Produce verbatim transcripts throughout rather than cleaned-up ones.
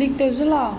Dik tew zu lau.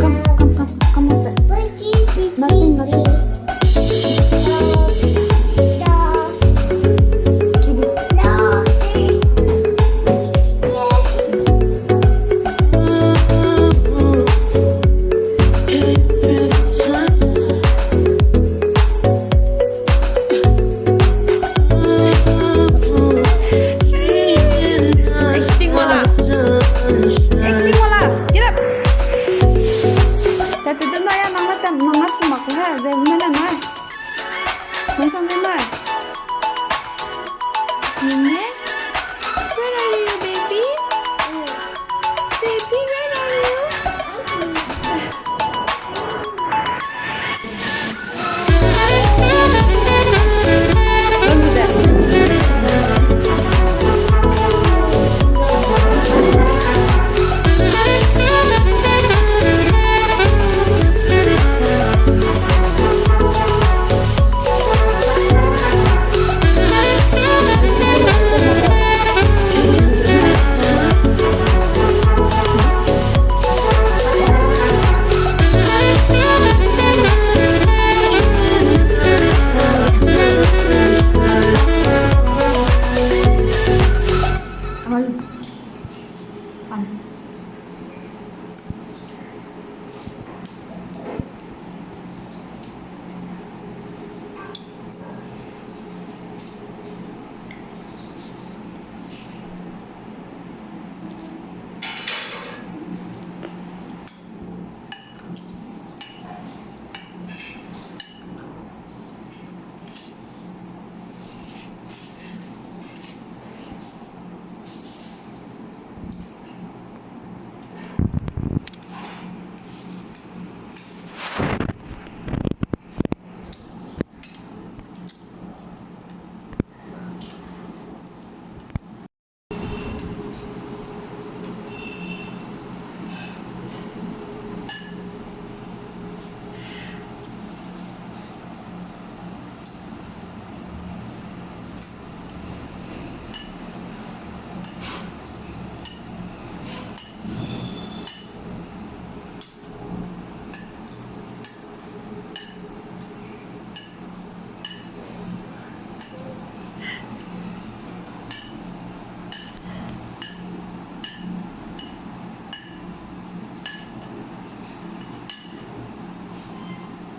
Come, come, come, come on. Nothing, nothing. Acting wala. Acting wala. Get up. Tate de na ya, nang na tam, nang na chumak ko ha, ze na na na. Mei sang ze na. Mine? Where are you, baby? Baby, where are you?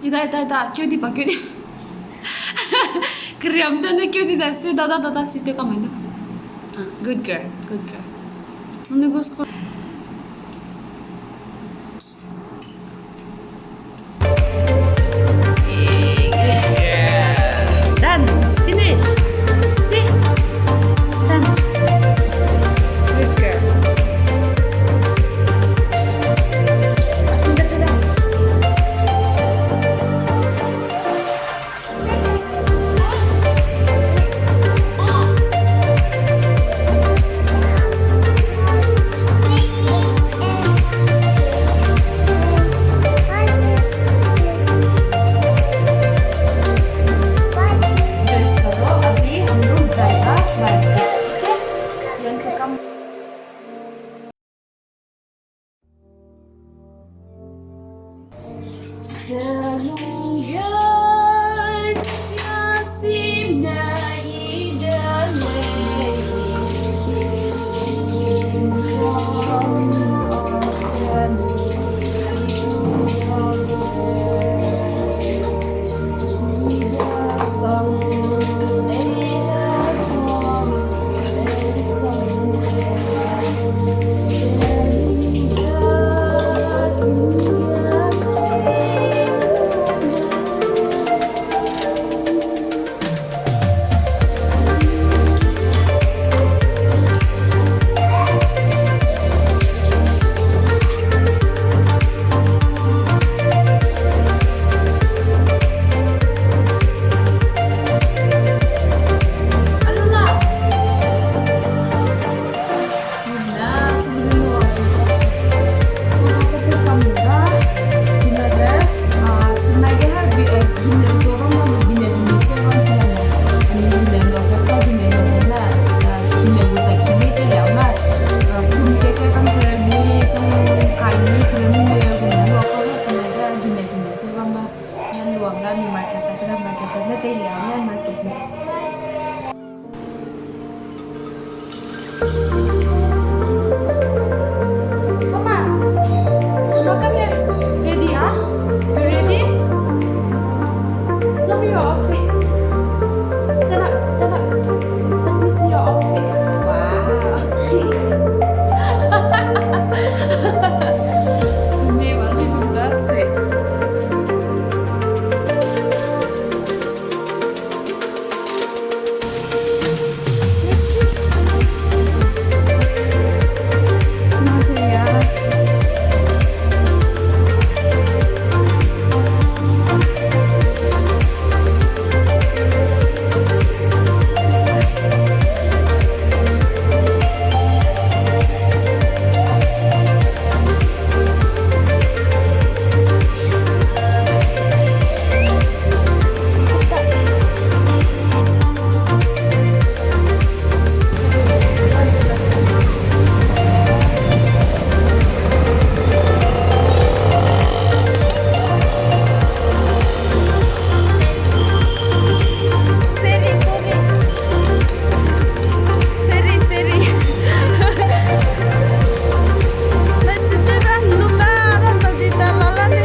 Ida, ida, ida, keu di ba, keu di. Keriam de ne keu di da, si da, da, da, da, si te kamai da. Ah, good girl, good girl. Nang ne go school. Mama, no, come here. Ready, huh? You ready? Show me your outfit. Stand up, stand up. Let me see your outfit. Wow. Never leave the bus. Seri, seri. Seri, seri. Lachite ba luma ran tau di ta la la ne.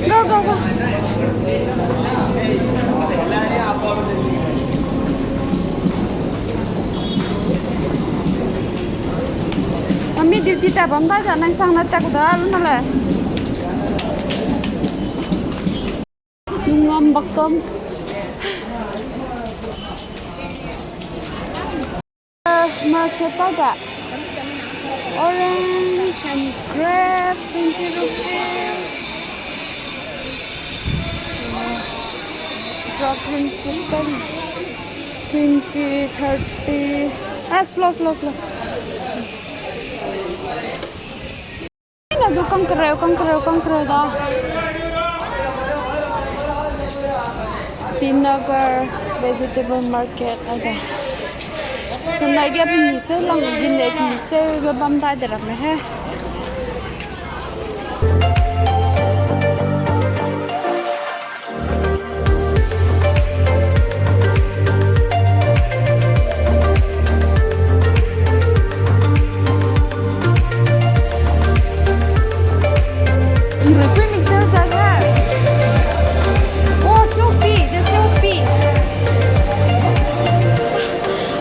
Go, go, go. Mami duty ta bam da ja nang sang na tak da lu na le. Lungam baktom. Uh, market ta da. Orange and grape, twenty rupees. Dragon fruit, twenty, thirty. Ah, slow, slow, slow. Ina du kangkereu, kangkereu, kangkereu da. T Nagar vegetable market, ada. Chemai ge pemi se lang, gine pemi se be bam dai de ramme he.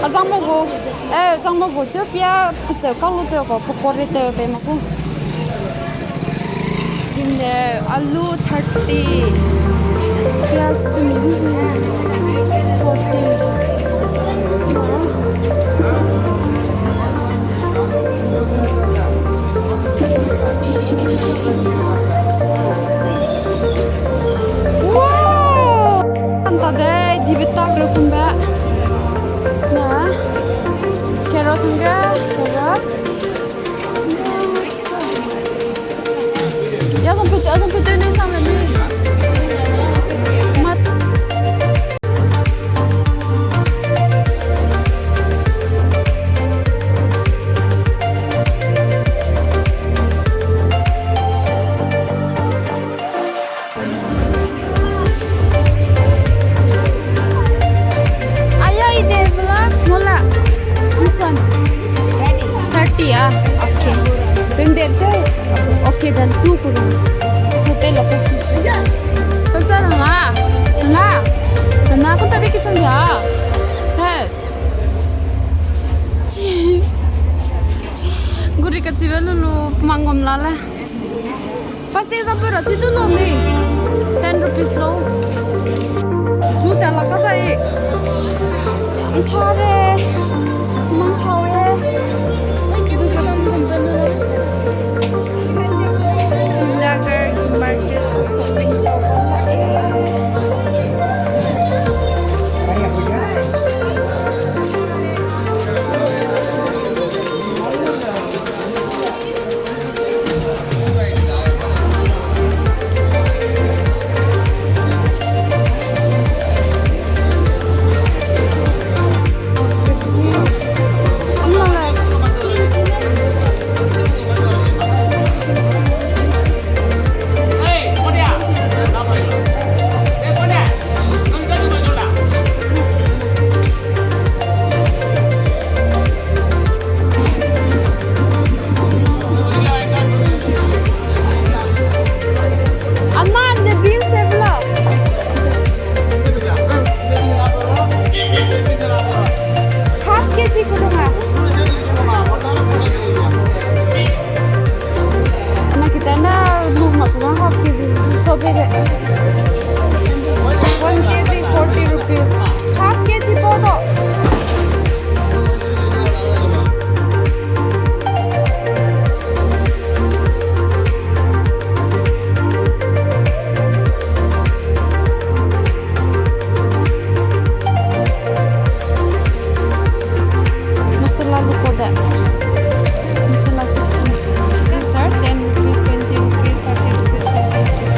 Azang mo gu, eh, azang mo gu, cheu pia, pecheu kau lu teu ko, pekore teu pe ma ku. Ne, alu thirty, pyaz kumi forty. Wow! Anta de, dibe tak re kumbe. Na, carrot hangge, carrot. Ya, zong pete, zong pete ne sang ni. Mat. Aya, ide bela, mola. This one. Thirty, ah. Okay. Bring there too. Okay, then two kuru. Sate lo. Kan sa na. Na. Na, kan ta de kitchen ya. Hey. Guri kachibe lulu mangom la le. Plastic zapeu ra chi du lo mi. Ten rupees lo. Zu ta la ka zai. Yam sa re. Mang sa we. Lager market shopping. Ama, ne beans te bela. Half K G kudunga. Ana kita na lu ma suna half K G. Tobe de. One K G forty rupees. Half K G bodo. Masala luko de. Masala section. These are ten rupees, twenty rupees, thirty rupees, forty rupees.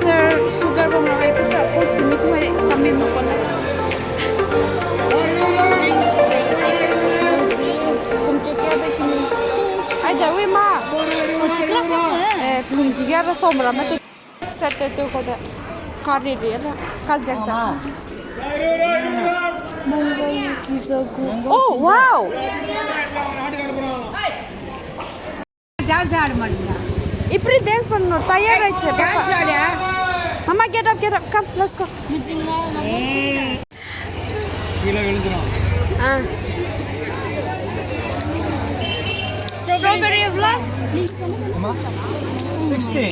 Sir, sugar bam ra hai kucha, kuchi mi chumai kami mo kone. Nanti, kum ke ke de kimi. Ai da wi ma. Kuchi kra kra mo, eh. Eh, kum ki ga ra som ra ma te. Set te tu ko de. Kari ri da. Ka jak jak. Mongol ki zo gu. Oh, wow. Ipri dance panno, tired raiche, papa. Mama, get up, get up, come, let's go. Ah. Strawberry vlog. Sixty.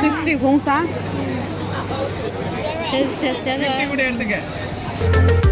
Sixty kung sa. Fifty would end the game.